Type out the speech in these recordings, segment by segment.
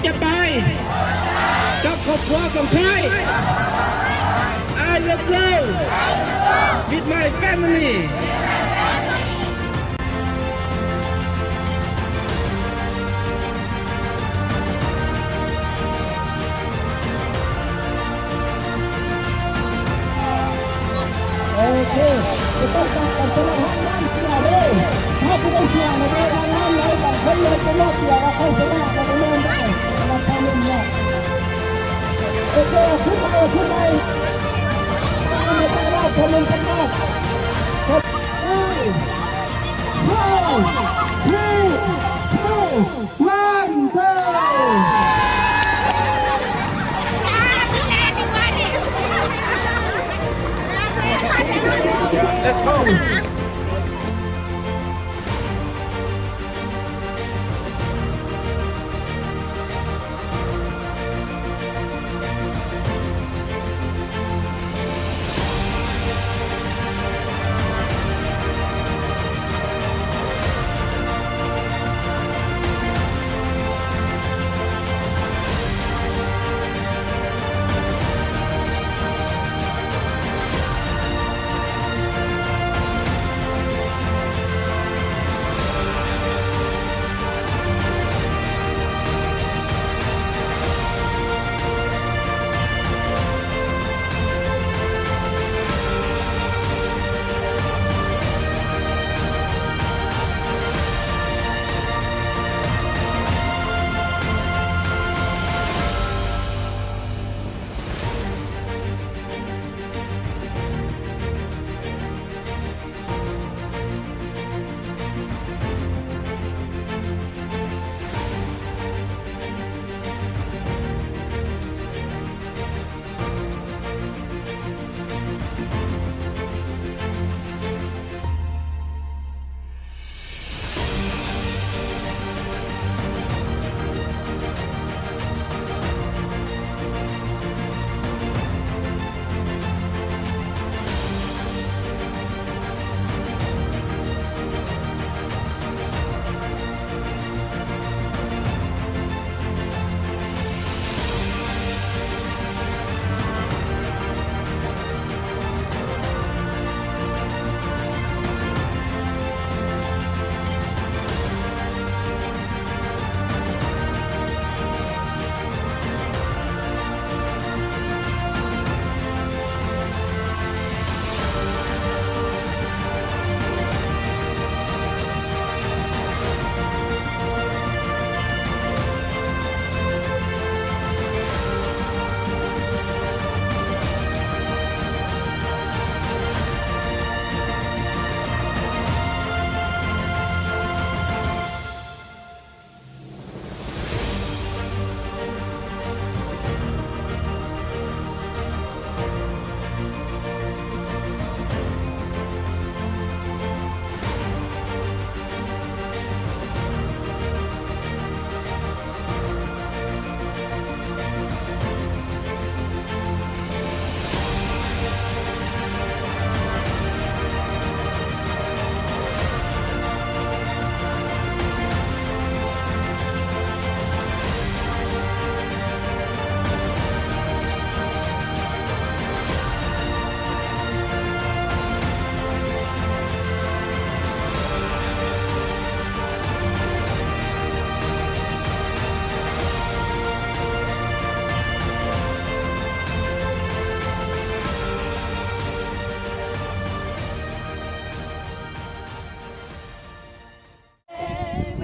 ຈະໄປກັບຄອບຄົວຂອງຂ້ອຍ. I will go with my family. ໂອເຄ ຈະຕ້ອງການກັນຊະນະຮອບງານເສຍເດ້. ຖ້າຜູ້ໃດເສຍແລ້ວເດ້ ງານໄດ້ບັງຄັບເລີຍ ຈະມອບເສຍວ່າໃຜຊະນະ ແລ້ວກໍແມ່ນໄດ້ ສຳລັບທ່ານນີ້ເນາະ. ໂອເຄ ຂຶ້ນໄປ ຂຶ້ນໄປ ຕາມໄປ ຕາມໄປ ຕາມໄປ. Five, four, three, two, one, go! Let's go!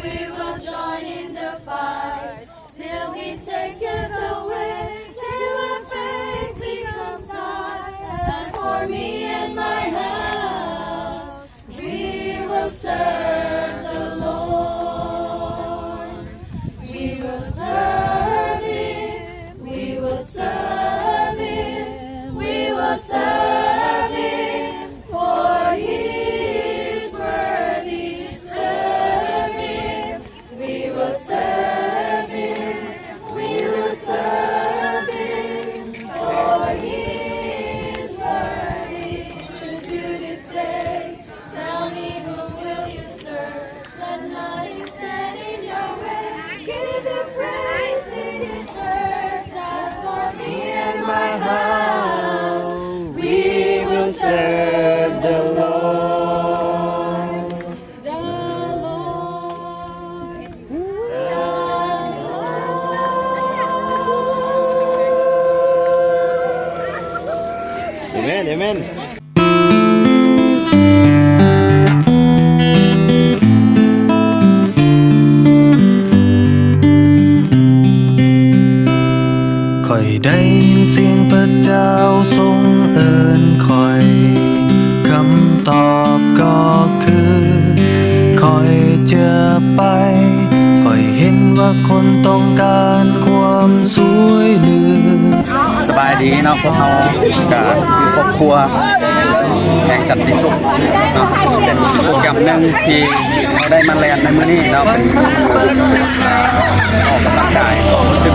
We will join in the fight till he takes us away, till our faith becomes sight. As for me and my house, we will serve the Lord. We will serve him. We will serve him. We will serve him. For he is worthy. Serve him. We will serve him. We will serve him. For he is worthy. Choose you this day. Tell me, whom will you serve? Let nothing stand in your way. Give the praise. We will serve the Lord. The Lord. ເອເມນ ເອເມນ. ຂ້ອຍໄດ້ຍິນສຽງພະເຈົ້າຊົງເອີ້ນຂ້ອຍ, ຄຳຕອບກໍຄື ຂ້ອຍຈະໄປ. ຂ້ອຍເຫັນວ່າຄົນຕ້ອງການຄວາມຊ່ວຍເຫຼືອ. ສະບາຍດີເນາະ, ພວກເຮົາກະຄືຄອບຄົວແຫ່ງສັນຕິສຸກເນາະ, ເປັນໂປຣແກຣມໜຶ່ງທີ່ເຮົາໄດ້ມາແລ່ນໃນມື້ນີ້ເນາະ, ເປັນ ອ່າ ອອກກຳລັງກາຍ ຮູ້ສຶກ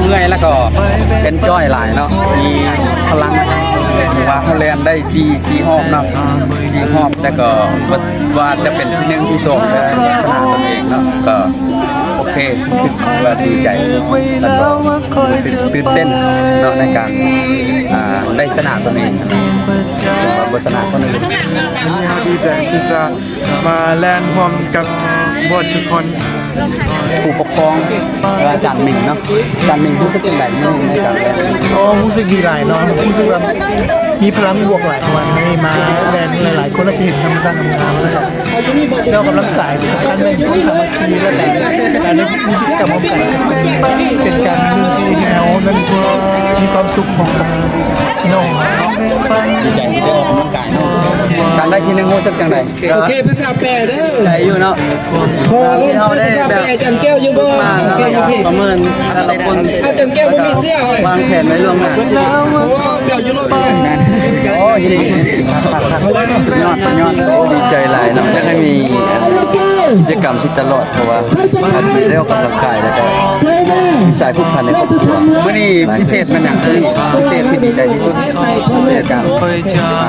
ເມື່ອຍ ແລ້ວກໍເອັນຈອຍຫຼາຍເນາະ, ມີພະລັງ ຖືວ່າເຮົາແລ່ນໄດ້ສີ່ ສີ່ຮອບເນາະ, ສີ່ຮອບ ແລ້ວກໍບໍ່ວ່າຈະເປັນທີໜຶ່ງ ທີສອງ ແຕ່ຊະນະຕົນເອງເນາະ, ກໍ ໂອເຄ ຮູ້ສຶກວ່າດີໃຈ ແລ້ວກໍຮູ້ສຶກຕື່ນເຕັ້ນເນາະ ໃນການ ອ່າ ໄດ້ຊະນະຕົນເອງ ຖືວ່າບໍ່ຊະນະຄົນອື່ນ. ວັນນີ້ເຮົາດີໃຈທີ່ຈະມາແລ່ນຮ່ວມກັບໂບດທຸກຄົນ. ຜູ້ປົກຄອງ ແລະ ອາຈານມິງເນາະ, ອາຈານມິງຮູ້ສຶກຈັ່ງໃດມື້ໃນການແລ່ນ? ອໍ ຮູ້ສຶກດີຫຼາຍເນາະ, ຮູ້ສຶກວ່າມີພະລັງບວກຫຼາຍ ເພາະວ່າໄດ້ມາແລ່ນຫຼາຍໆຄົນ ແລ້ວກໍເຫັນທຳມະຊາດງາມໆ ແລ້ວກໍ ແລ້ວອອກກຳລັງກາຍສຳຄັນແມ່ນຄວາມສາມັກຄີ ແລ້ວກໍການໄດ້ມີກິດຈະກຳຮ່ວມກັນ ເປັນການໜຶ່ງທີ່ເຮັດໃຫ້ເຮົານັ້ນມີຄວາມສຸກຂອງກັບພີ່ນ້ອງເນາະ. ດີໃຈທີ່ໄດ້ອອກກຳລັງກາຍເນາະ. ການໄດ້ທີໜຶ່ງຮູ້ສຶກຈັ່ງໃດ? ໂອເຄ ພາສາແປເດີ. ໃຈຢູ່ເນາະ ໂອ້ ທີ່ເຮົາໄດ້ແບບ ພາສາແປ ຈັນແກ້ວຢູ່ບໍ່? ໂອເຄ ໂອເຄ ປະເມີນແຕ່ລະຄົນ ອາ ຈັນແກ້ວບໍ່ມີເສື້ອ ວາງແຜນໄວ້ລ່ວງໜ້າ. ໂອ້ ແກ້ວຢູ່ລົດ. ໂອ້ ຍິນດີ ສຸດຍອດ ສຸດຍອດ. ໂອ້ ດີໃຈຫຼາຍເນາະ, ຢາກໃຫ້ມີ ອ່າ ກິດຈະກຳຊິຕະຫຼອດ ເພາະວ່າການທີ່ໄດ້ອອກກຳລັງກາຍ ແລ້ວກໍມີສາຍຜູກພັນໃນຄອບຄົວ. ມື້ນີ້ພິເສດແມ່ນຫຍັງ? ມື້ນີ້ພິເສດທີ່ດີໃຈທີ່ສຸດ ພິເສດການ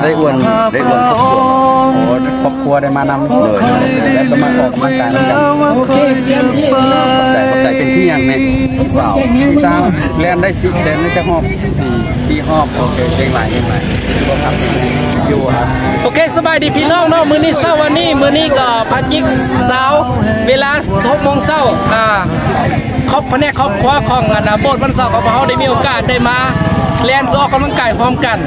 ໄດ້ອວນ ໄດ້ອວນຄອບຄົວ. ໂອ້ ຄອບຄົວໄດ້ມານຳ ໂດຍ ແລ້ວກໍມາອອກກຳລັງກາຍນຳກັນ. ໂອເຄ ຂອບໃຈ ຂອບໃຈ. ເປັນທີຫຍັງແນ່? ທີຊາວ ທີຊາວ. ແລ່ນໄດ້ຊິ ແລ່ນໄດ້ຈັກຮອບ? ສີ່ ສີ່ຮອບ. ໂອເຄ ເກັ່ງຫຼາຍ ເກັ່ງຫຼາຍ. ຢູ່ ອ່າ ໂອເຄ ສະບາຍດີພີ່ນ້ອງເນາະ, ມື້ນີ້ເຊົ້າວັນນີ້ ມື້ນີ້ກໍພະຈິກຊາວ ເວລາຫົກໂມງເຊົ້າ ອ່າ ຄອບ ພະແນກຄອບຄົວຂອງ ອັນ ໂບດວັນເສົາຂອງພວກເຮົາໄດ້ມີໂອກາດໄດ້ມາແລ່ນ ເພື່ອອອກກຳລັງກາຍຮ່ວມກັນ.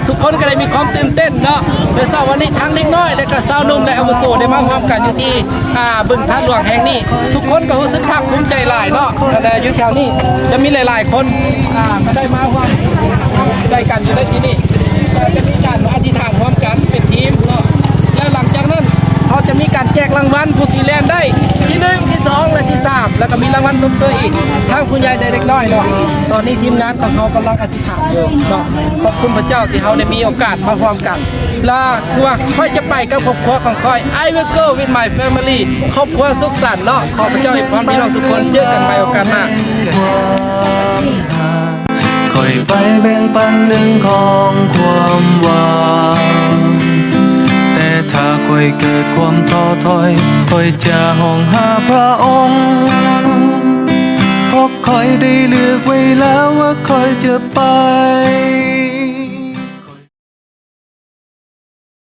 ທຸກຄົນກໍໄດ້ມີຄວາມຕື່ນເຕັ້ນເນາະ. ແລະ ເຊົ້າວັນນີ້ທັງເດັກນ້ອຍ ແລະ ກໍຊາວໜຸ່ມ ແລະ ອາວຸໂສໄດ້ມາຮ່ວມກັນຢູ່ທີ່ ອ່າ ບຶງທາດຫຼວງແຫ່ງນີ້. ທຸກຄົນກໍຮູ້ສຶກພາກພູມໃຈຫຼາຍເນາະ, ແລະ ຢູ່ແຖວນີ້ຈະມີຫຼາຍໆຄົນ ອ່າ ກໍໄດ້ມາຮ່ວມ ດ້ວຍກັນຢູ່ໃນທີ່ນີ້ ກໍຈະມີການອະທິຖານຮ່ວມກັນເປັນທີມເນາະ. ແລ້ວຫຼັງຈາກນັ້ນ ເຮົາຈະມີການແຈກລາງວັນຜູ້ທີ່ແລ່ນໄດ້ທີໜຶ່ງ ທີສອງ ແລະ ທີສາມ ແລ້ວກໍມີລາງວັນຊົມເຊີຍອີກ ທັງຜູ້ໃຫຍ່ ແລະ ເດັກນ້ອຍເນາະ. ຕອນນີ້ທີມງານຂອງເຮົາກຳລັງອະທິຖານຢູ່ເນາະ. ຂອບຄຸນພະເຈົ້າທີ່ເຮົາໄດ້ມີໂອກາດມາຮ່ວມກັນ ລະຄືວ່າຂ້ອຍຈະໄປກັບຄອບຄົວຂອງຂ້ອຍ. I will go with my family. ຄອບຄົວສຸກສັນເນາະ. ຂໍພະເຈົ້າອວຍພອນພີ່ນ້ອງທຸກຄົນ. ເຈີກັນໃໝ່ໂອກາດໜ້າ. ຂ້ອຍໄປແບ່ງປັນເລື່ອງຂອງຄວາມຫວັງ, ແຕ່ຖ້າຂ້ອຍເກີດຄວາມທໍ້ຖອຍ, ຂ້ອຍຈະຮ້ອງຫາພຣະອົງ, ເພາະຂ້ອຍໄດ້ເລືອກໄວ້ແລ້ວວ່າຂ້ອຍຈະໄປ.